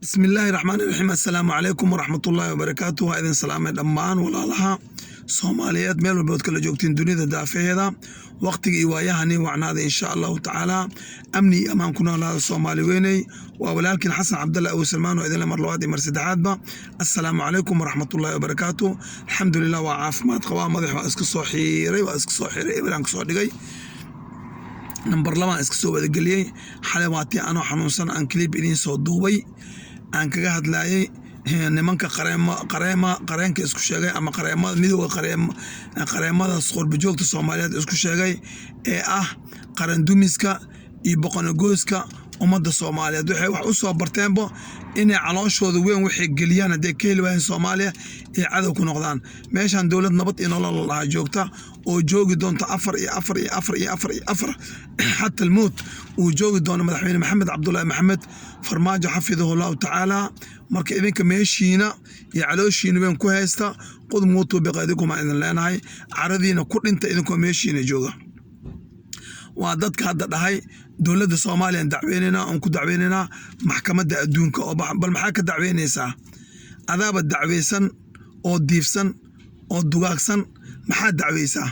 Bismillaahi raxmaani raxiim. Assalaamu calaykum waraxmatullaahi wabarakaatu. Waa idin salaamay dhammaan walaalaha Soomaaliyeed meel walbood kala joogtiin dunida daafaheeda. Waqtiga iyo waayahani wacnaada, insha Allahu tacaala, amni iyo amaan ku noolaada. Soomaali weyney, waa walaalkiin Xasan Cabdalle Abu Salmaan oo idinle mar labaad iyo mar saddexaadba, assalaamu calaykum waraxmatullaahi wabarakaatu. Alxamdulilah, waa caafimaad qabaa. Madax waa iska soo xiiray, waa iska soo xiray, ebelaan kasoo dhigay, nambar labaan iska soo wadageliyey. Xalay waatii anoo xanuunsan aan clip idiin soo duubay, aan kaga hadlayay nimanka qareema qareenka isku sheegay ama qareemada midooda, qareemada qurbajoogta Soomaaliyeed isku sheegay ee ah qarandumiska iyo boqonogooska ummadda Soomaaliyeed. Waxay wax u soo barteenbo inay calooshooda weyn waxay geliyaan hadday ka heli waayeen Soomaaliya ay cadow ku noqdaan. Meeshan dowlad nabad iyo nolol la dhahaa joogta oo joogi doonta afar iyo afar iyo afar iyo afar iyo afar xata almowt uu joogi doono Madaxweyne Maxamed Cabdulaahi Maxamed Farmaajo, xafidahu Allahu tacaala. Marka idinka meeshiina iyo calooshiina weyn ku haysta, qud muutuu biqaydikum aan idin leenahay. Caradiina ku dhinta idinkoo meeshiina jooga. Waa dadka hadda dhahay dowladda Soomaaliya dacweynaynaa, oon ku dacweynaynaa maxkamadda adduunka. Oo bal maxaa ka dacweynaysaa? Adaaba dacweysan oo diifsan oo dugaagsan, maxaa dacweysaa?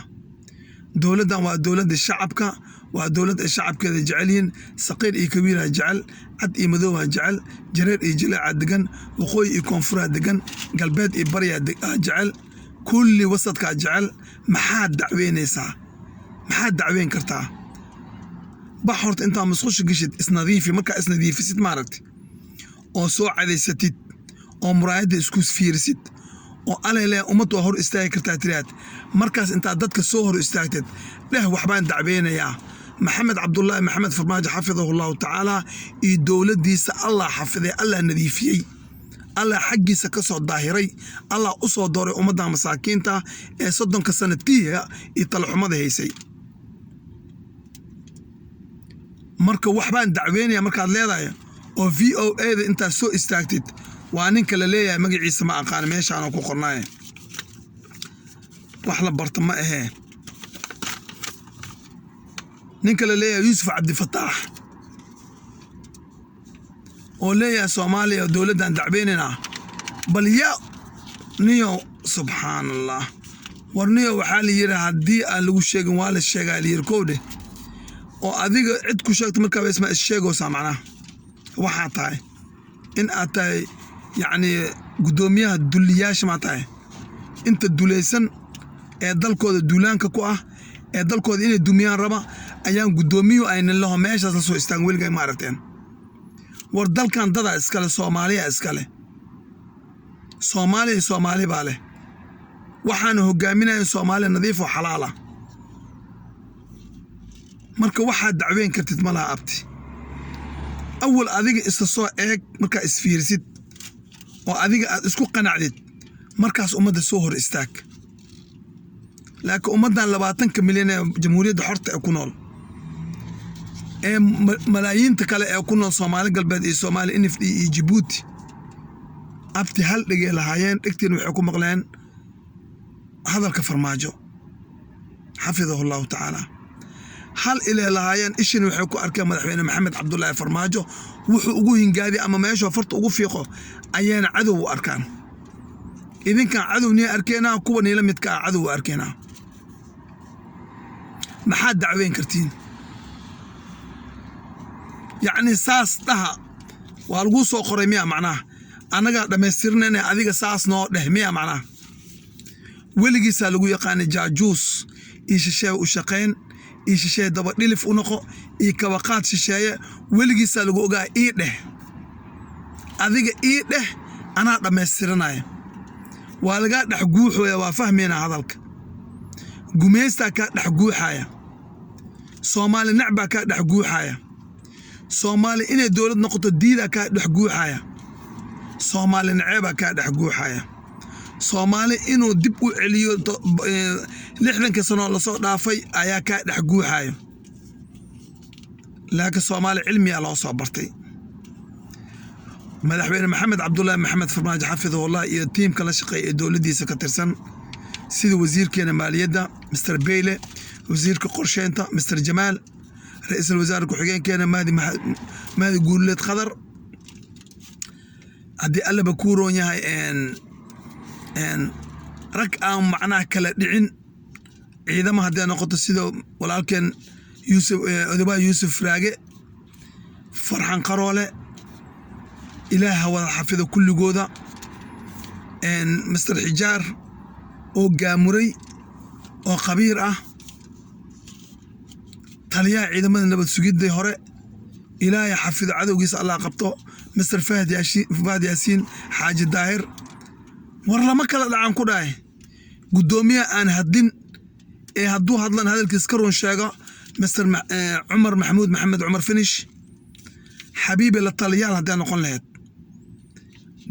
Dowladdan waa dowladda shacabka, waa dowlad ay shacabkeeda jecel yihiin. Saqiir iyo kabiiraa jecel, cad iyo madoobaa jecel, jareer iyo jileecaa degan, waqooyi iyo koonfuraa degan, galbeed iyo baryaa jecel, kulli wasadkaa jecel. Maxaad dacweynaysaa? Maxaad dacweyn kartaa? Bax horta, intaa musqusha geshid isnadiifi. Markaa isnadiifisid, maaragti, oo soo cadaysatid oo muraayadda isku fiirisid oo alele ummad waa hor istaagi kartaa tiraad, markaas intaad dadka soo hor istaagtid dheh: "Waxbaan dacweynayaa Maxamed Cabdulaahi Maxamed Farmaajo, xafidahu Allahu tacaala, iyo dowladdiisa." Allah xafiday, Allah nadiifiyey, Allah xaggiisa ka soo daahiray, Allah u soo dooray ummadda masaakiinta ee 30-ka sana tiiha iyo talaxumada haysay. Marka waxbaan dacweynaya markaad leedahay oo VOA-da intaad soo istaagtid, waa ninka la leeyahay, magaciisa ma aqaan, meeshaana ku qornaaye, wax la barto ma ahee, ninka la leeyahay Yuusuf Cabdifataax oo leeyahay Soomaaliya dowladdan dacweynaynaa. Bal yaa niyo, subxaan Allah, war niyo, waxaa la yidhi haddii aan lagu sheegin waa la sheegaa la yidhi. Kowdhe oo adiga cid ku sheegto markaa isma issheegaysaa. Macnaha waxaa tahay in aad tahay yacni guddoomiyaha dulliyaasha maa tahay, inta dulaysan ee dalkooda duulaanka ku ah ee dalkooda inay dumiyaan raba ayaan guddoomiyuhu aynin laho meeshaas la soo istaagan. Weligay ma aragteen? War dalkan dadaa iskale, Soomaaliya iskale, Soomaaliya Soomaali baa leh. Waxaana hogaaminaya Soomaaliya nadiif oo xalaala. Marka waxaad dacweyn kartid ma laha, abti. Awal adiga isa soo eeg, markaa isfiirsid oo adiga aad isku qanacdid, markaas ummadda soo hor istaag. Laakiin ummaddan 20-ka milyan ee jamhuuriyadda xorta ee ku nool, ee malaayiinta kale ee ku nool Soomaali Galbeed iyo Soomaali NFD iyo Jabuuti, abti, hal dhegay lahaayeen, dhegtiin waxay ku maqleen hadalka Farmaajo, xafidahu Allahu tacaala. Hal ilay lahaayeen, ishin waxay ku arkeen Madaxweyne Maxamed Cabdulaahi Farmaajo. Wuxuu ugu hingaadi ama meeshuu farta ugu fiiqo ayaana cadow u arkaan. Idinkan cadow nii arkeenaa, kuwa niila midka ah cadow u arkeenaa. Maxaad dacweyn kartiin? Yacni saas dhaha waa laguu soo qoray miya? Macnaha annagaa dhammaystirnayna, adiga saas noo dheh miya? Macnaha weligiisaa lagu yaqaanay jaajuus iyo shisheeye u shaqayn iyo shisheeye daba dhilif u noqo iyo kabaqaad shisheeye. Weligiisaa lagu ogaa. Ii dheh, adiga ii dheh, anaa dhammaystiranaya. Waa lagaa dhex guuxoya, waa fahmaynaa hadalka. Gumaystaa kaa dhex guuxaya, Soomaali nac baa kaa dhex guuxaya, Soomaali inay dowlad noqoto diidaa kaa dhex guuxaya, Soomaali naceebaa kaa dhex guuxaya, Soomaali inuu dib u celiyo 60-ka sanoo lasoo dhaafay ayaa kaa dhex guuxaya. Laakiin Soomaali cilmiyaa loo soo bartay. Madaxweyne Maxamed Cabdulaahi Maxamed Farmaajo, xafidahullah, iyo tiimka la shaqeeya ee dowladdiisa ka tirsan, sida wasiirkeena maaliyadda Mr Beyle, wasiirka qorsheynta Mr Jamaal, ra-iisul wasaare ku-xigeenkeena Mahdi Guuleed Khadar. Haddii Allaba kuu roon yahay, rag aan macnaha kala dhicin ciidama hadday noqoto, sida walaalkeen Yuusuf Odobaa, Yuusuf Raage, Farxan Qaroole, Ilaah ha wada xafido kulligooda. Mister Xijaar oo gaamuray oo khabiir ah, taliyaha ciidamada nabad sugidii hore, Ilaahay xafido, cadowgiisa Allah qabto. Mister Fahad Yaasiin Xaaji Daahir, war lama kala dhacan ku dhahay. Guddoomiyaha aan hadlin ee hadduu hadlan hadalkiis ka run sheego, Mister Cumar Maxamuud Maxamed Cumar Finish. Xabiibi, la taliyaal hadday noqon lahayd,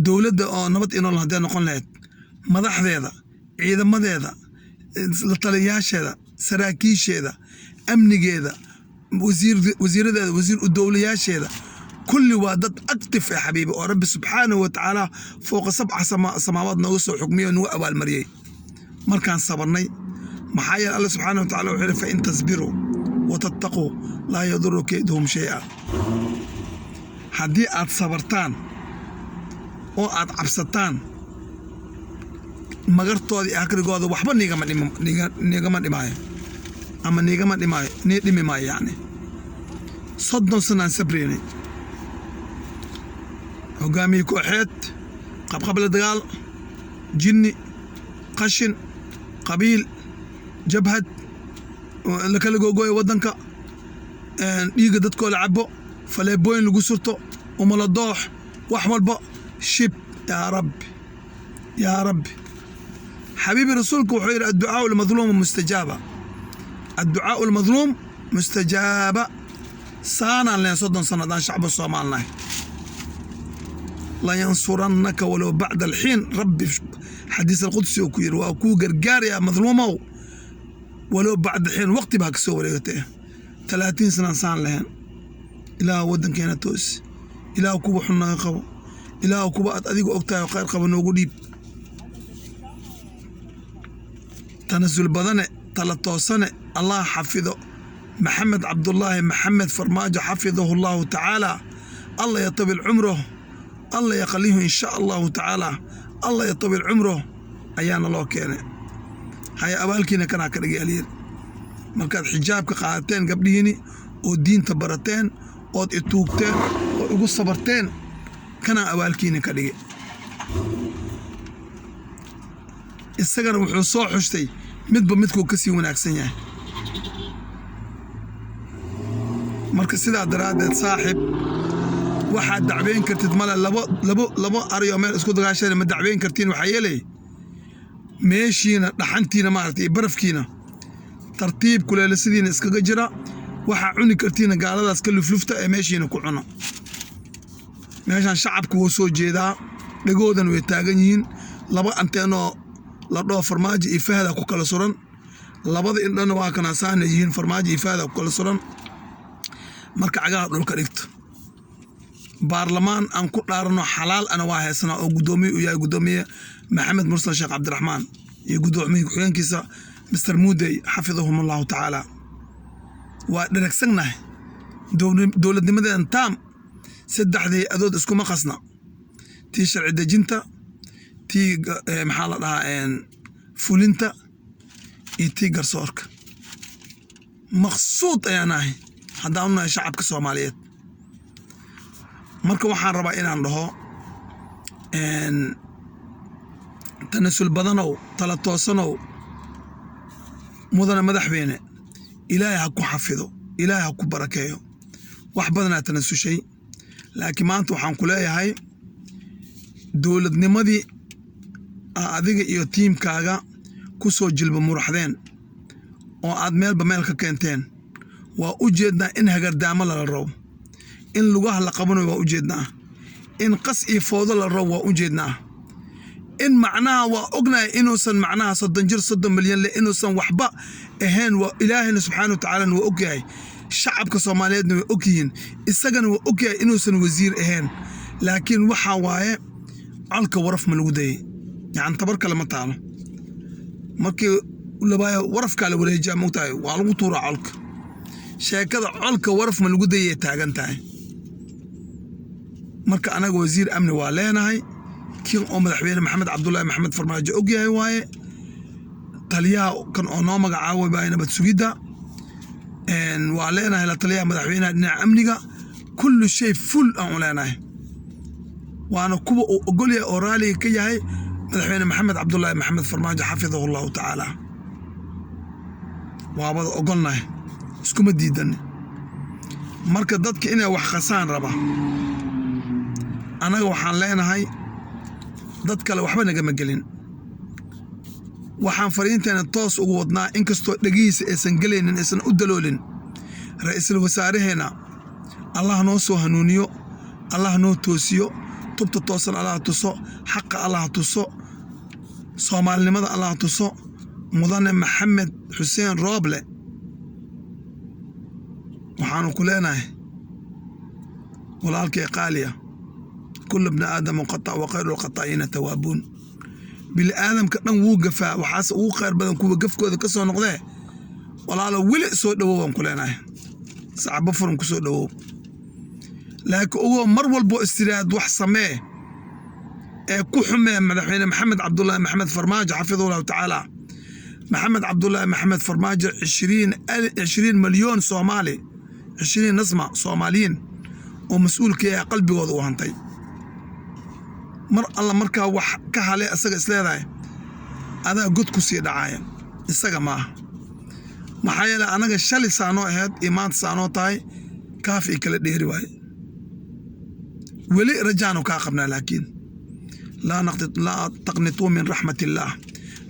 dowladda oo nabad iyo nolol hadday noqon lahayd, madaxdeeda, ciidamadeeda, la taliyaasheeda, saraakiisheeda, amnigeeda, wasiiradeeda, wasiir u dowlayaasheeda, kulli waa dad active eh, xabiibi, oo Rabbi subxaanahu wa tacaala fooqa sabca samaawaad nooga soo xukmiyey oo nagu abaalmariyey markaan sabarnay. Maxaa yeele, Alla subxaanahu wa tacala wuxuu yihi: "Fain tasbiruu wa tattaquu laa yaduru kayduhum shay-a." Haddii aad sabartaan oo aad cabsataan, magartooda iyo hakrigooda waxba niigama dhimaayo ama niigama dhimaayo, nii dhimi maayo. Yacni 30 sanaan sabraynay, hogaamiye kooxeed, qabqable dagaal, jinni, qashin, qabiil, jabhad la kala googooyo waddanka, dhiigga dadkoo la cabo, faleebooyin lagu surto, umala doox, wax walba shib. Yaa Rabbi, yaa Rabbi. Xabiibi, rasuulku wuxuu yidhi: "Adducaau lmadluumu mustajaaba, adducaau lmadluum mustajaaba." Saanaan leen 30 sano haddaan shacba Soomaalnahay. "Layansurannaka walow bacda alxiin," Rabbi xadiis alqudsi uu ku yidhi, waa kuu gargaarayaa madluumow, walow bacda xiin, waqti baa kasoo wareegatay. 30 sanaan saan lahayn. Ilaah, waddankeena toos. Ilaah, kuwa xun naga qabo. Ilaah, kuwa aad adiga ogtahay oo khayr qabo noogu dhiib. Tanasul badane, tala toosane, Allah xafido Maxamed Cabdulaahi Maxamed Farmaajo, xafidahu Allahu tacaala. Allah yatawil cumroh, Allah yaqalihu, insha Allahu tacaala. Allah yatawil cumroh ayaana loo keenay. Haya, abaalkiina kanaa ka dhigay alyir. Markaad xijaabka qaadateen gabdhihiini oo diinta barateen ood ituugteen oo igu sabarteen, kanaa abaalkiina ka dhigay. Isagana wuxuu soo xushtay midba midkuu ka sii wanaagsan yahay. Marka sidaa daraaddeed, saaxib, waxaad dacweyn kartid male. Labo labo labo aryo meel isku dagaashana ma dacweyn kartiin. Waxaa yeelay, meeshiina dhaxantiina maaragtay iyo barafkiina tartiib kuleelasidiina iskaga jira. Waxaa cuni kartiina gaaladaas ka luflufta ee meeshiina ku cuna. Meeshaan shacabku wuu soo jeedaa, dhegoodan way taagan yihiin. Laba anteenoo la dhoo Farmaajo iyo Fahda ku kala suran, labada indhana waa kana saana yihiin. Farmaajo iyo Fahda ku kala suran. Marka cagaha dhulka dhigto, baarlamaan aan ku dhaarano xalaal ana waa haysanaa, oo guddoomiye uu yahay guddoomiye Maxamed Mursal Sheekh Cabdiraxmaan iyo guddoomiye ku-xigeenkiisa Mister Muudey, xafidahum Allahu tacaala. Waa dheragsannahay dowladnimadeedan taam. Saddexdii adood iskuma qasna: tii sharci dejinta, tii maxaa la dhahaa, fulinta, iyo tii garsoorka. Maqsuud ayaan ahay haddaan u nahay shacabka Soomaaliyeed. Marka waxaan rabaa inaan dhaho: tanasul badanow, tala toosanow, mudane madaxweyne, Ilaahay ha ku xafido, Ilaahay ha ku barakeeyo. Wax badanaa tanasushay, laakiin maanta waxaan ku leeyahay dowladnimadii adiga iyo tiimkaaga ku soo jilba muraxdeen oo aad meelba meel ka keenteen, waa u jeednaa in hagardaamo lala rabo, in lugaha la qabanayo waa u jeednaa, in qas iyo foodo la rabo waa u jeednaa, in macnaha waa ognahay inuusan macnaha 30 jir 30 milyan leh inuusan waxba ahayn. Waa Ilaahayna subxaana wa tacaalana waa ogyahay, shacabka Soomaaliyeedna way ogyihiin, isagana waa ogyahay inuusan wasiir ahayn. Laakiin waxaa waaye, colka waraf ma lagu dayay? Yacni tabar kale ma taalo. Markii labaayo warafkaa la wareejiyaa, mogtahay, waa lagu tuuraa colka. Sheekada colka waraf ma lagu dayay taagan tahay. Marka anaga wasiir amni waa leenahay, kii oo madaxweyne Maxamed Cabdullaahi Maxamed Farmaajo og yahay waaye. Taliyaha kan oo noo magacaabay baa nabad sugidda waa leenahay, la taliyaha madaxweynaha dhinaca amniga, kullu shay full aan u leenahay, waana kuwa uu ogol yahay oo raaliga ka yahay madaxweyne Maxamed Cabdullaahi Maxamed Farmaajo, xafidahu Allahu tacaala. Waabada ogolnahay, iskuma diidan. Marka dadka inay wax khasaan raba, annaga waxaan leenahay dad kale waxba nagama gelin. Waxaan fariinteena toos ugu wadnaa, inkastoo dhegihiisa aysan gelaynin, aysan u daloolin, ra-iisul wasaaraheenna. Allah noo soo hanuuniyo, Allah noo toosiyo, tubta toosan Allah tuso, xaqa Allah tuso, soomaalinimada Allah tuso. Mudane Maxamed Xuseen Rooble, waxaanu ku leenahay, walaalkay qaaliya, kullu bni aadama khata wa khayru lkhataa'iina tawaabuun. Bini aadamka dhan wuu gafaa, waxaase ugu khayr badan kuwa gafkooda ka soo noqdee. Walaalo, weli soo dhowow waan ku leenahay, sacbo furan ku soo dhowow. Laakiin ogoo, mar walbo istiraad wax samee ee ku xumee madaxweyne Maxamed Cabdulaahi Maxamed Farmaajo, xafidahullahu tacaala, Maxamed Cabdulaahi Maxamed Farmaajo, 20 milyan Soomaali, 20 nasma Soomaaliyiin oo mas-uulka yahay qalbigooda u hantay. Mar alla markaa wax ka hale isaga isleedahay, adaa god ku sii dhacaya, isaga maaha. Maxaa yeele, anaga shalay saanoo ahayd iyo maanta saanoo tahay, kaaf io kala dheeri waaye. Weli rajaanu kaa qabnaa, laakiin laa taqnituu min raxmat illaah,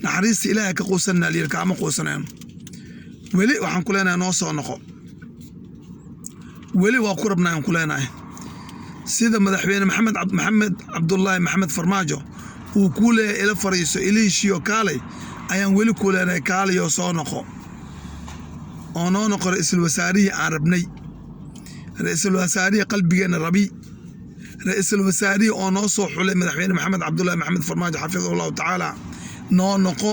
naxariista Ilaahay ka quusanaa lyiri, kaama quusanayno. Weli waxaan ku leenahay noo soo noqo, weli waa ku rabnaa aan ku leenahay. Sida madaxweyne Maxamed Cabdullaahi Maxamed Farmaajo uu kuu leeyahay ila fariiso, ila heshiiyo, kaalay, ayaan weli ku leenahay kaalayoo soo noqo, oo noo noqo ra-iisul wasaarihii aan rabnay, ra-iisul wasaarihii qalbigeenna rabi, ra-iisul wasaarihii oo noo soo xulay madaxweyne Maxamed Cabdullaahi Maxamed Farmaajo, xafidahu Allahu tacaala. Noo noqo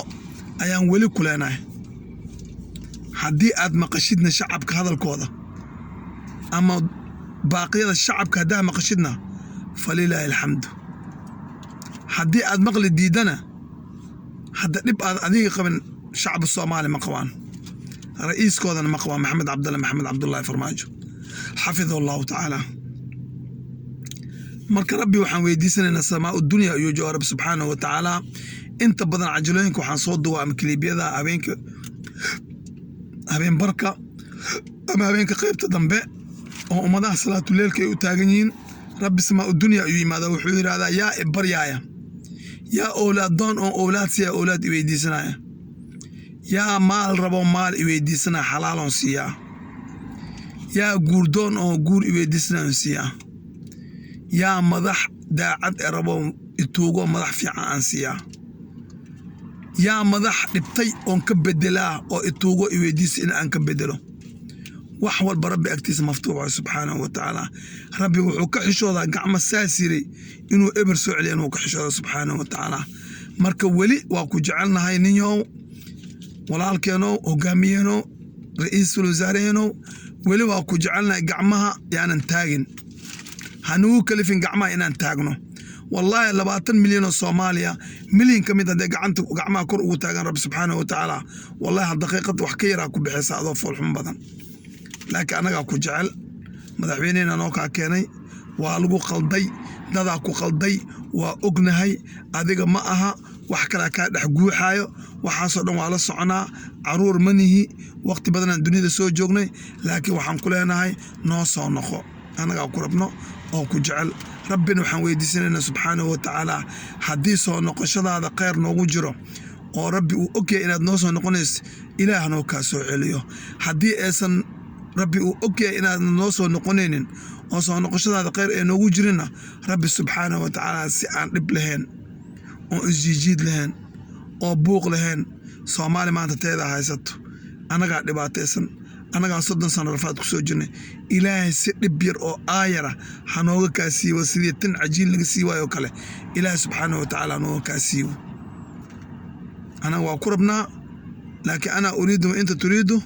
ayaan weli ku leenahay. Haddii aad maqashidna shacabka hadalkooda ama baaqyada shacabka haddaa maqashidna, falilaahi alxamdu. Haddii aad maqli diiddana, hadda dhib aad adiga qabin shacbu Soomaali ma qabaan, ra'iiskoodana ma qabaan, Maxamed Cabdalle Maxamed Cabdullaahi Farmaajo, xafidahu Allahu tacaala. Marka Rabbi waxaan weydiisanaynaa samaa dunya ayuu jooga Rabbi subxaanahu wa tacaala. Inta badan cajalooyinka waxaan soo duwaa ama kiliibyada habeenka, habeen barka ama habeenka qaybta dambe oo ummadaha salaatuleelka ay u taagan yihiin. Rabbi samaa dunya ayuu yimaadaa, wuxuu yidhahdaa: yaa ibaryaaya, yaa owlaad doon oo owlaad siiya, owlaad iweydiisanaya, yaa maal rabo, maal iweydiisanaya, xalaaloon siiyaa, yaa guurdoon oo guur iweydiisanayon siiyaa, yaa madax daacad e rabo ituugo, madax fiican aan siiyaa, yaa madax dhibtay oon ka bedelaa oo ituugo iweydiisa in aan ka bedelo. Wax walba Rabbi agtiisa maftuux waay subxaanahu wa tacaala. Rabbi wuxuu ka xishoodaa gacmo saas yiri inuu eber soo celiyan, wuu ka xishoodaa subxaanahu wa tacaala. Marka weli waa ku jecelnahay, ninyow, walaalkeenow, hogaamiyeenow, ra-iisul wasaareheenow, weli waa ku jecelnahay. Gacmaha yaanan taagin, hanugu kalifin gacmaha inaan taagno. Wallaahi, 20 milyan oo Soomaaliya, milyan ka mid haddee gacanta gacmaha kor ugu taagan Rabbi subxaanahu wa tacaala, wallahi daqiiqad wax ka yaraa ku bixisa adoo foolxumo badan. Laakiin annagaa ku jecel, madaxweynehena noo kaa keenay. Waa lagu qalday, dadaa ku qalday, waa ognahay. Adiga ma aha, wax kalaa kaa dhex guuxaayo. Waxaasoo dhan waa la soconaa, caruur ma nihi, waqti badanaan duniyada soo joognay. Laakiin waxaan ku leenahay noo soo noqo, annagaa ku rabno oo ku jecel. Rabbina waxaan weydiisanaynaa subxaanahu wa tacaala, haddii soo noqoshadaada kheyr noogu jiro oo Rabbi uu ogyahay inaad noo soo noqonayso, Ilaah noo kaa soo celiyo. Haddii aysan Rabbi uu ogyahay inaad noo soo noqonaynin oo soo noqoshadaada kheyr ee noogu jirinna, Rabbi subxaanahu wa tacaala si aan dhib lahayn oo isjiijiid lahayn oo buuq lahayn, Soomaali maanta teeda haysato, annagaa dhibaataysan, annagaa 30 sano rafaad ku soo jirnay, Ilaahay si dhib yar oo aayara ha nooga kaa siiwo, sidii tan cajiin laga sii waayo kale. Ilaahay subxaanahu wa tacaala ha nooga kaa siiwo. Anaga waa ku rabnaa, laakiin ana uriidu wa inta turiidu,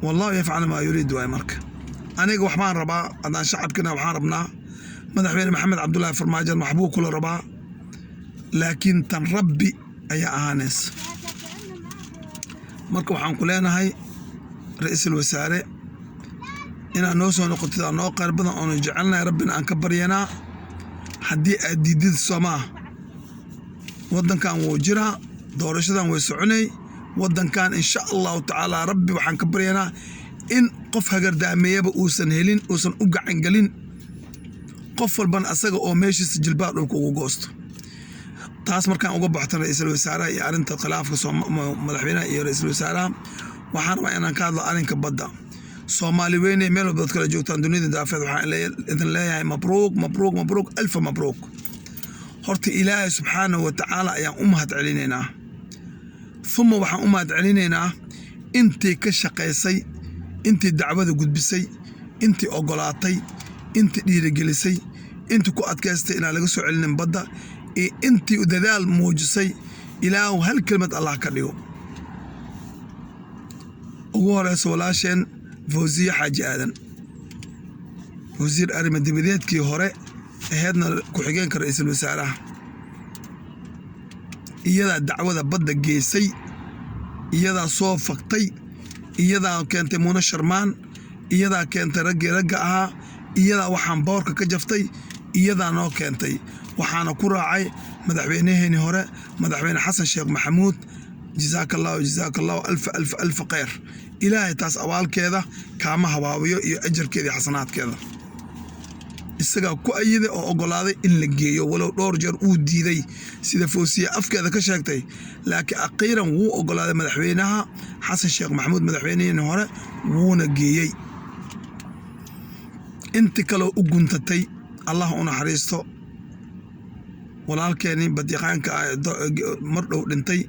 wallahu yafcalu maa yuriid waay. Marka aniga waxbaan rabaa, haddaan shacabkina waxaan rabnaa Madaxweyne Maxamed Cabdulaahi Farmaajan waxbuu kula rabaa, laakiin tan Rabbi ayaa ahaanaysa. Marka waxaan ku leenahay, ra-iisul wasaare, inaad noo soo noqotid aa noo qayr badan oonu jecelnahay, Rabbina aan ka baryanaa. Haddii aad diidid, soomaa waddankan wuu jiraa, doorashadan way soconay waddankan, insha Allahu tacaala. Rabbi waxaan ka baryanaa in qof hagardaameeyaba uusan helin, uusan u gacangelin, qof walbana asaga oo meeshiisa jilbaha dhulka ugu goosto. Taas markaan uga baxtan ra-iisul wasaaraha iyo arrinta khilaafka madaxweynaha iyo ra-iisul wasaaraha, waxaan rabaa inaan ka hadlo arrinka badda. Soomaali weyne, meel walbaad kala joogtaan dunida daafeed, waxaan idin leeyahay mabruuk, mabruuk, mabruuk, alfa mabruuk. Horta Ilaahay subxaanahu wa tacaala ayaan u mahad celinaynaa, uma waxaan u mahad celinaynaa intii ka shaqaysay, intii dacwada gudbisay, intii ogolaatay, intii dhiirigelisay, intii ku adkaystay inaan laga soo celinin badda iyo intii dadaal muujisay. Ilaahu hal kelmad Allah ka dhigo. Ugu horeyso walaasheen Fawsiye Xaaji Aadan, wasiir arrimo dibadeedkii hore aheydna, ku-xigeenka ra-iisul wasaaraha, iyadaa dacwada badda geysay, iyadaa soo faktay, iyadaa keentay Muune Sharmaan, iyadaa keentay raggii ragga ahaa, iyadaa waxaan boorka ka jaftay, iyadaa noo keentay. Waxaana ku raacay madaxweynaheenii hore, Madaxweyne Xasan Sheekh Maxamuud. Jazaaka Allahu, jazaaka Allahu alfa alfa alfa khayr. Ilaahay taas abaalkeeda kaama habaabiyo iyo ajarkeeda iyo xasanaadkeeda. Isagaa ku ayiday oo ogolaaday in la geeyo, walow dhowr jeer uu diiday sida Foosiye afkeeda ka sheegtay, laakiin akhiiran wuu ogolaaday madaxweynaha Xasan Sheekh Maxamuud, madaxweynihii hore, wuuna geeyey. Inti kaloo u guntatay, Allah u naxariisto walaalkeenii badyaqaanka ah mar dhow dhintay,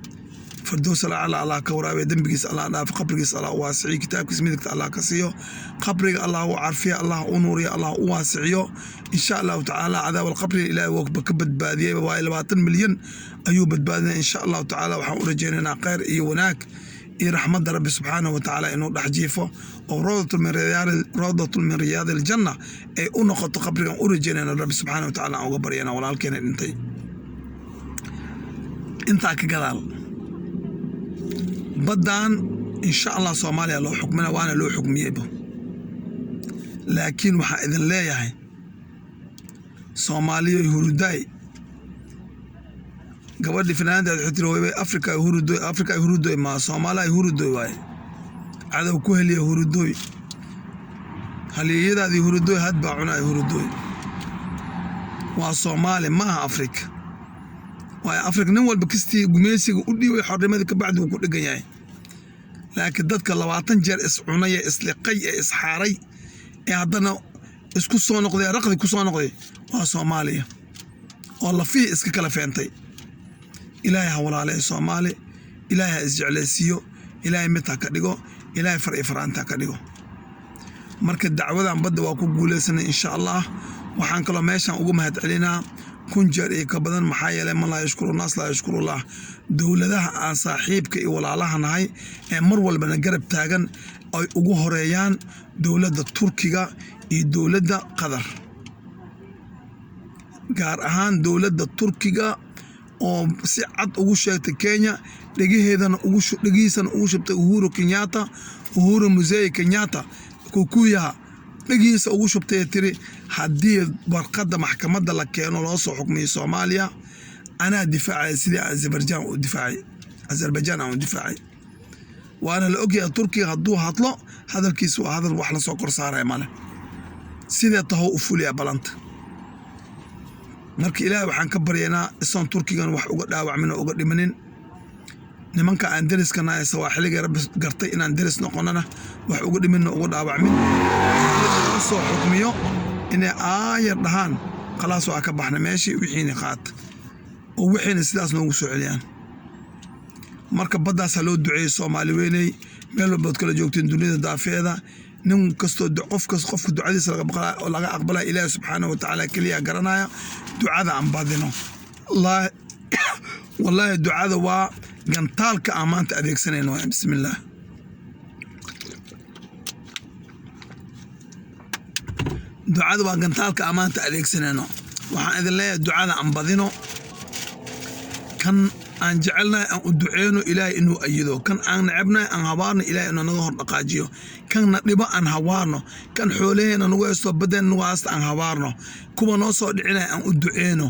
Fardows alacla Allah ka waraabiya, dembigiisa Allah dhaaf, qabrigiisa Allah u waasiciyo, kitaabkiisa midigta Allah ka siiyo, qabriga Allah u carfiya, Allah u nuuriyo, Allah u waasiciyo, insha Allahu tacaala. Cadaab alqabri Ilaahay wuu ka badbaadiyey, waayo 20 milyan ayuu badbaadinaya, insha Allahu tacaala. Waxaan u rajaynaynaa khayr iyo wanaag iyo raxmadda Rabbi subxaanahu wa tacaala inuu dhex jiifo oo rawdatun min riyaadi aljanna ay u noqoto qabrigan u rajaynayna, Rabbi subxaanahu wa tacaala aan uga baryana walaalkeena dhintay. Intaa ka gadaal, baddan insha Allah Soomaaliya loo xukmina, waana loo xukmiyeyba, laakiin waxaa idin leeyahay, Soomaaliya hurudaay. Gabadhii fanaanadaad waxay tiri, "Hooybay, Afrika hurudoy, Afrika hurudoy." Ma Soomaaliya hurudoy waaye, cadow ku heliya hurudoy, halyeeyadaadii hurudoy, had baa cunaya hurudoy. Waa Soomaali, maaha Afrika. Waayo Afrika nin walba kastii gumeysiga u dhiibay xornimadii kabacdi wuu ku dhegan yahay, laakiin dadka 20 jeer iscunay ee isliqay ee isxaaray ee haddana isku soo noqday, raqdi ku soo noqday, waa Soomaaliya oo lafihii iska kala feentay. Ilaahay ha walaaleeyo Soomaali, Ilaahay ha isjeclaysiiyo, Ilaahay mid ha ka dhigo, Ilaahay far iyo faraanta ha ka dhigo. Marka dacwadan badda waa ku guuleysanay, insha Allah. Waxaan kaloo meeshan ugu mahad celinaa 1000 jeer iyo ka badan, maxaa yeelay man laa yashkuru naas laa yashkurullah, dowladaha aan saaxiibka iyo walaalaha nahay ee mar walbana garab taagan, ay ugu horeeyaan dowladda Turkiga iyo dowladda Qatar, gaar ahaan dowladda Turkiga oo si cad ugu sheegtay Kenya, dhegaheedana dhegihiisana ugu shubtay Uhuru Kenyatta, Uhuru Muigai Kenyatta, kukuyaha dhegihiisa ugu shubtay, tiri haddii warqadda maxkamadda la keeno loo soo xukmiyo Soomaaliya, anaa difaacaya sidii Azerbaijan u difaacay, Azerbaijan aan u difaacay. Waana la ogyahay Turkiga hadduu hadlo, hadalkiisa waa hadal wax lasoo kor saaraya male, sidee tahow u fuliya balanta. Marka Ilaahay waxaan ka baryaynaa isoon Turkigan wax uga dhaawacmin oo uga dhimanin, nimanka aan deriska nahay, Sawaaxiliga Rabbi gartay inaan deris noqonana, wax uga dhiminna uga dhaawacmin. Loo soo xukmiyo inay aayar dhahaan, khalaas, waa ka baxna meeshii, wixiina qaata oo wixiina sidaas noogu soo celiyaan. Marka baddaas ha loo duceeyo. Soomaali weyney, meel walbaad kala joogteen dunida daafeeda, nin kastoo qof kas qofka ducadiisa laga aqbalaya Ilaahi subxaanahu watacaala keliya garanaya. Ducada aan badino. Wallaahi ducada waa gantaalka aan maanta adeegsanayno. Bismillaah. Ducada waa gantaalka aan maanta adeegsanayno. Ducada waa gantaalka ammaanta adeegsanayno. Waxaan idin leeyahay, ducada aan badino. Kan aan jecelnahay aan u duceyno Ilaahay inuu ayido, kan aan necebnahay aan habaarno Ilaahay inuu naga hor dhaqaajiyo, kan na dhibo aan habaarno, kan xoolaheena nagu haysto, badeena nagu haysto aan habaarno, kuwa noo soo dhicinaya aan u duceyno.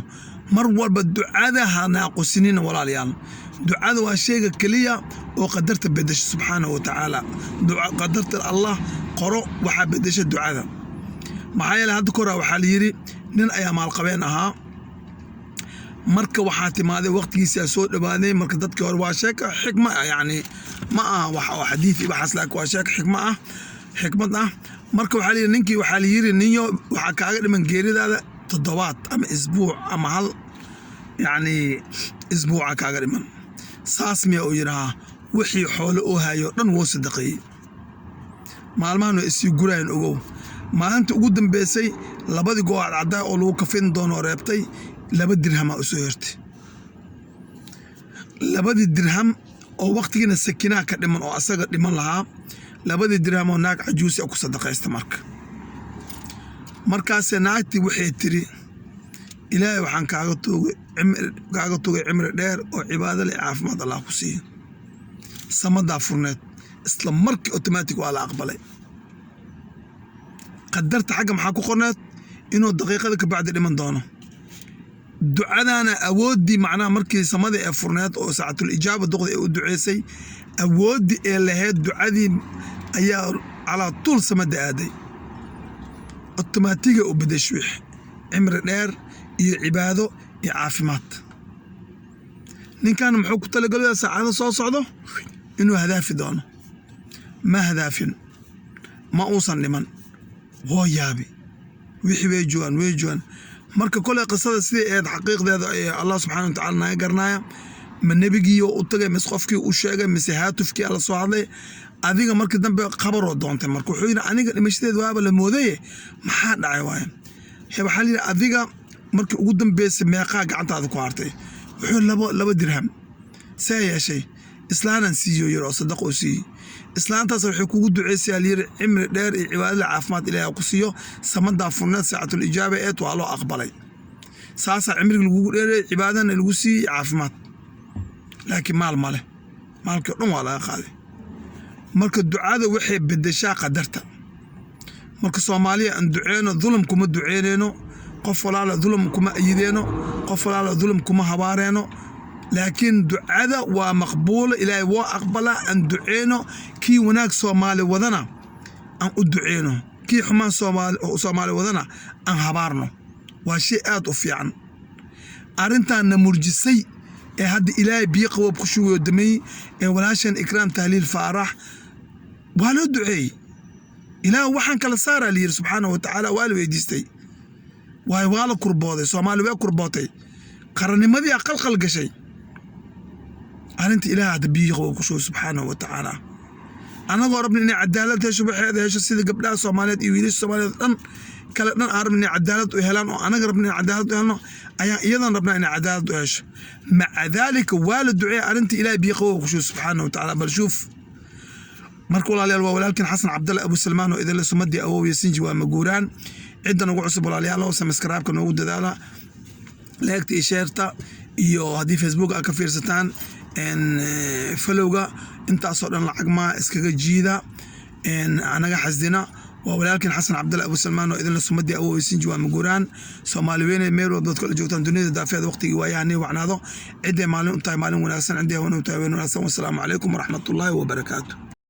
Mar walba ducada ha naaqusinina, walaalayaal. Ducada waa shayga keliya oo qadarta bedesha, subxaanahu wa tacaala. Qadarta Allah qoro waxaa bedesha ducada. Maxaa yeele, hadda kora waxaa la yidhi nin ayaa maalqabeen ahaa. Marka waxaa timaaday waqtigiisa soo dhawaaday. Marka dadkii hore, waa sheeko xikma ah, yacni ma aha wax oo xadiid iyo waxaas, laakiin waa sheeko xikma ah, xikmad ah. Marka waxaa la yidhi ninkii, waxaa la yidhi, ninyo, waxaa kaaga dhiman geeridaada toddobaad ama isbuuc ama hal, yacni isbuuca kaaga dhiman. Saas miya? Uu yidhahaa. Wixii xoolo oo hayo dhan wuu sadaqeeyey. Maalmahan way isii gurayan, ogow. Maalinta ugu dambeysay labadii go' cadcadaa oo lagu kafin doono reebtay, 2 dirhamaa u soo hertay. Labadii dirham oo waqtigiina sakinaa ka dhiman oo asaga dhiman lahaa, labadii dirham oo naag cajuusi ku sadaqaysta. Markaase naagtii waxay tiri, "Ilaahay waxaan kaaga tuugay cimri dheer oo cibaado leh, caafimaad Allah ku siiyo." Samadaa furneed isla markii automatic waa la aqbalay. Qadarta xagga maxaa ku qorneed? Inuu daqiiqada ka bacdi dhiman doono. Ducadaana awooddii, macnaha markii samada ee furneed oo saacatul ijaaba duqda ee u duceysay, awooddii ee lahayd ducadii ayaa calaa tuul samada aaday, automatic u bedeshay wix cimri dheer iyo cibaado iyo caafimaad. Ninkan muxuu ku talagalaya? Saacado soo socdo inuu hadaafi doono. Ma hadaafin, ma uusan dhiman. Woo yaabi, wixii way joogaan, way joogaan. Marka koley qisada sidai ahayd xaqiiqdeeda ee Allah subxana wa tacala naga garanaya. Ma nebigii u tagay, mise qofkii u sheegay, mise haatufkii ala soo hadlay? Adiga markii dambe khabaroo doontay. Marka wuxuu yidhi, "Aniga dhimashadeed waaba la moodaye, maxaa dhacay?" Waaye he, waxaa la yidhi, "Adiga markii ugu dambeysay meeqaa gacantaada ku hartay?" Wuxuu 2 dirham. See yeeshay? "Islaanan siiyo," yiri, oo sadaq oo siiyey. "Islaantaas waxay kugu duceysayaa," layiri, "cimri dheer iyo cibaadada caafimaad Ilaahay ku siiyo. Samadaa furneed, saacatul ijaaba eed, waa loo aqbalay. Saasaa cimriga lagugu dheereeyey, cibaadana lagu siiyey, caafimaad." Laakiin maal male, maalkii o dhan waa laga qaaday. Marka ducada waxay bedeshaa qadarta. Marka Soomaaliya aan duceyno. Dulum kuma duceyneyno qof walaala, dulum kuma ayideeno qof walaala, dulum kuma habaareeno, laakiin ducada waa maqbuula, Ilaahay waa aqbalaa. Aan duceyno. Kii wanaag Soomaali wadana aan u duceyno, kii xumaan Soomaali wadana aan habaarno. Waa shay aad u fiican. Arrintaanna murjisay ee hadda Ilaahay biyo qaboob ku shugayo damey ee walaashan Ikraam Tahliil Faarax, waa loo duceeyey. Ilaah waxaan kala saaraa layidhi, subxaana wa tacaala, waa la weydiistay. Waayo, waa la kurbooday, Soomaali way kurbootay, qarannimadii a qalqal gashay. Arrinta Ilaah hadda biyo qaboob ku shugay, subxaanahu wa tacaala. Annagoo rabna inay cadaalad hesho, waxeeda hesho, sida gabdhaha Soomaaliyeed iyo wiilasha Soomaaliyeed dhan kale dhan aan rabna inay cadaalad u helaan, oo anaga rabna inay cadaalad u helno, ayaan iyadan rabnaa inay cadaalad u hesho. Maca daalika waa la duceeya, arrinta Ilahay biyo qaboob ku shugay, subxaanahu wa tacaala. Bal shuuf. Marka walaalayaal, waa walaalkiin Xasan Cabdalle Abu Salmaan oo idinle, sumadii awowya sinji waa maguuraan. Cidda nagu cusub, walaalayaal, oo subscribe-ka noogu dadaala, like-ta iyo share-ta, iyo haddii Facebook aad ka fiirsataan follow-ga. Intaasoo dhan lacag maa iskaga jiida, anaga xasdina. Waa walaalkiin Xasan Cabdalle Abu Salmaan oo idinle, sumadii awowya sinji waa maguuraan. Soomaali weyne, meel walbaad kala joogtaan dunida daafeed, waqtigii waayahani wacnaado. Cidday maalin u tahay maalin wanaagsan, cidday haween u tahay haween wanaagsan. Wasalaamu calaykum waraxmatullaahi wabarakaatu.